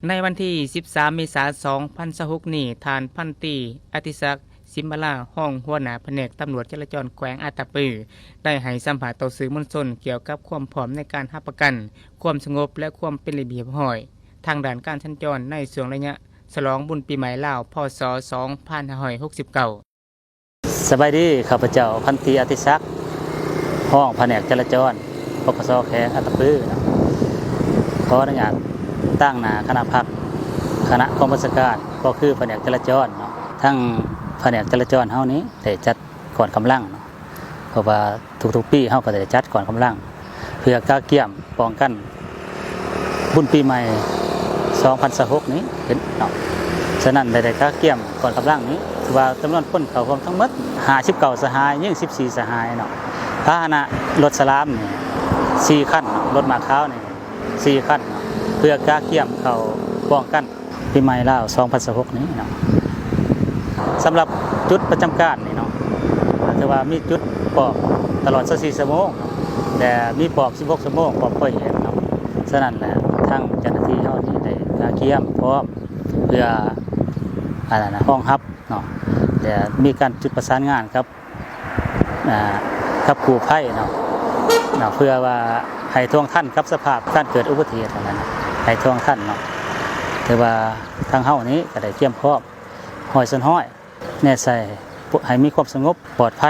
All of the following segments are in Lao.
ໃນວັນທີສິບສາມ ເມສາ ສອງພັນຊາວຫົກນີ້, ທ່ານພັນຕີ ອະຕິສັກ ສິມມະລາ, ຮອງຫົວໜ້າພະແນກຕຳຫຼວດຈະລາຈອນແຂວງອັດຕະປື ໄດ້ໃຫ້ສຳພາດຕໍ່ສື່ມວນຊົນກ່ຽວກັບຄວາມພ້ອມໃນການຮັບປະກັນຄວາມສະຫງົບ ແລະ ຄວາມເປັນລະບຽບຮຽບຮ້ອຍທາງດ້ານການສັນຈອນໃນຊ່ວງໄລຍະສະຫຼອງບຸນປີໃໝ່ລາວ ພ.ສ. ສອງພັນຫ້າຮ້ອຍຫົກສິບເກົ້າ. ສະບາຍດີ, ຂ້າພະເຈົ້າ ພັນຕີ ອະຕິສັກ, ຮອງພະແນກຈະລາຈອນ ປກສ ແຂວງອັດຕະປືເນາະ. ຂໍອະນຸຍາດຕາງໜ້າຄະນະພັກ, ຄະນະກອງບັນຊາການ ກໍຄືພະແນກຈະລາຈອນເນາະ. ທາງພະແນກຈະລາຈອນເຮົານີ້ໄດ້ຈັດກອງກຳລັງເນາະ, ເພາະວ່າທຸກໆປີເຮົາກໍໄດ້ຈັດກອງກຳລັງ ເພື່ອກະກຽມປ້ອງກັນບຸນປີໃໝ່ສອງພັນຊາວຫົກນີ້ເນາະ. ສະນັ້ນໄດ້ ໄດ້ກະກຽມກອງກຳລັງນີ້ ຖືວ່າຈຳນວນຄົນເຂົ້າຮ່ວມທັງໝົດຫ້າສິບເກົ້າສະຫາຍ, ຍິງສິບສີ່ສະຫາຍເນາະ. ພາຫະນະລົດສະຫຼາມນີ້ສີ່ຄັນເນາະ, ລົດມ້າຂາວນີ້ສີ່ຄັນເນາະ, ເພື່ອກະກຽມເຂົ້າປ້ອງກັນ ປີໃໝ່ລາວສອງພັນຊາວຫົກນີ້ເນາະ. ສຳລັບຈຸດປະຈຳການນີ້ເນາະ, ຖືວ່າມີຈຸດປ້ອມຕະຫຼອດຊາວສີ່ຊົ່ວໂມງ ແລະ ມີປ້ອມສິບຫົກຊົ່ວໂມງ ປ້ອມຄອຍເຫດເນາະ. ສະນັ້ນແຫຼະ ທາງເຈົ້າໜ້າທີ່ເຮົານີ້ໄດ້ກະກຽມພ້ອມ ເພື່ອ ອັນນັ້ນນະ ຮອງຮັບເນາະ ແລະ ມີການຈຸດປະສານງານກັບ ອ່າ ກັບກູ້ໄພເນາະ ເນາະ ເພື່ອວ່າໃຫ້ທ່ວງທັນກັບສະພາບການເກີດອຸບັດຕິເຫດຫັ້ນນະ, ໃຫ້ທ່ວງທັນເນາະ. ຖືວ່າທາງເຮົານີ້ກໍໄດ້ກຽມພ້ອມຮ້ອຍສ່ວນຮ້ອຍ ແນໃສ່ໃຫ້ມີຄວາມສະຫງົບປອດໄພ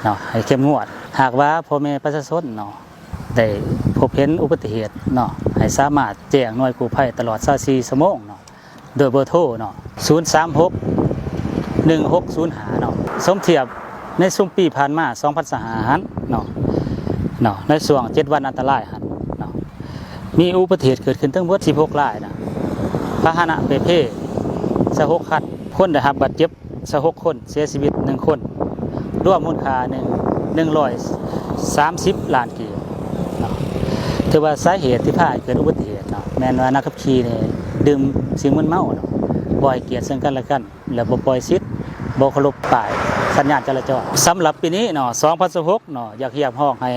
ເນາະ, ໃຫ້ເຂັ້ມງວດ. ຫາກວ່າພໍ່ແມ່ປະຊາຊົນເນາະ ໄດ້ພົບເຫັນອຸບັດຕິເຫດເນາະ, ໃຫ້ສາມາດແຈ້ງໜ່ວຍກູ້ໄພຕະຫຼອດຊາວສີ່ຊົ່ວໂມງເນາະ ໂດຍເບີໂທເນາະ ສູນສາມຫົກ ໜຶ່ງຫົກສູນຫ້າເນາະ. ສົມທຽບໃນຊຸມປີຜ່ານມາ ສອງພັນຊາວຫ້າຫັ້ນເນາະ, ເນາະ ໃນຊ່ວງເຈັດວັນອັນຕະລາຍຫັ້ນເນາະ ມີອຸບັດຕິເຫດເກີດຂຶ້ນທັງໝົດສິບຫົກລາຍນະ, ພາຫະນະເປ່ເພຊາວຫົກຄັນ, ຄົນໄດ້ຮັບບາດເຈັບຊາວຫົກຄົນ, ເສຍຊີວິດໜຶ່ງຄົນ, ລວມມູນຄ່າໜຶ່ງ ໜຶ່ງຮ້ອຍສາມສິບລ້ານກີບເນາະ. ຖືວ່າສາເຫດທີ່ພາໃຫ້ເກີດອຸບັດຕິເຫດເນາະ ແມ່ນວ່ານັກຂັບຂີ່ນີ້ດື່ມສິ່ງມຶນເມົາເນາະ, ບໍ່ໃຫ້ກຽດເຊິ່ງກັນແລະກັນ ແລະ ບໍ່ປ່ອຍສິດ, ບໍ່ເຄົາລົບປ້າຍສັນຍານຈະລາຈອນ. ສຳລັບປີນີ້ເນາະ ສອງພັນຊາວຫົກເນາະ ຢາກຮຽກຮ້ອງໃຫ້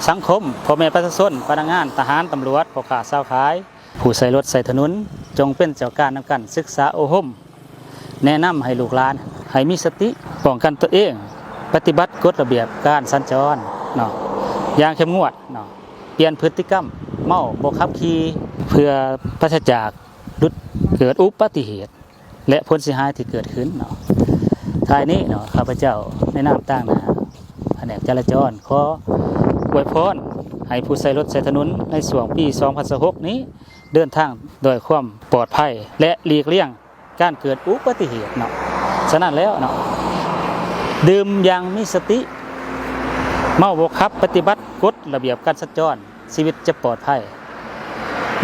ສັງຄົມ, ພໍ່ແມ່ປະຊາຊົນ, ພະນັກງານ, ທະຫານ, ຕຳຫຼວດ, ພໍ່ຄ້າຊາວຂາຍ, ຜູ້ໃຊ້ລົດໃຊ້ຖະໜົນ ຈົ່ງເປັນເຈົ້າການນຳກັນສຶກສາອົບຮົມ ແນະນຳໃຫ້ລູກຫຼານໃຫ້ມີສະຕິປ້ອງກັນຕົນເອງ, ປະຕິບັດກົດລະບຽບການສັນຈອນເນາະ ຢ່າງເຂັ້ມງວດເນາະ, ປ່ຽນພຶດຕິກຳເມົາບໍ່ຂັບຂີ່ ເພື່ອປາສະຈາກ ຫຼຸດ ເກີດອຸບັດຕິເຫດ ແລະ ຜົນເສຍຫາຍທີ່ເກີດຂຶ້ນເນາະ. ທ້າຍນີ້ເນາະ ຂ້າພະເຈົ້າໃນນາມຕາງໜ້າພະແນກຈະລາຈອນ ຂໍອວຍພອນໃຫ້ຜູ້ໃຊ້ລົດໃຊ້ຖະໜົນໃນຊ່ວງປີສອງພັນຊາວຫົກນີ້ ເດີນທາງດ້ວຍຄວາມປອດໄພ ແລະ ຫຼີກລ່ຽງການເກີດອຸບັດຕິເຫດເນາະ. ສະນັ້ນແລ້ວເນາະ ດື່ມຢ່າງມີສະຕິ, ເມົາບໍ່ຂັບ, ປະຕິບັດກົດລະບຽບການສັນຈອນ, ຊີວິດຈະປອດໄພ.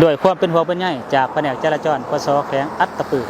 ດ້ວຍຄວາມເປັນຫ່ວງເປັນໃຍຈາກພະແນກຈະລາຈອນ ປສ ແຂວງອັດຕະປື.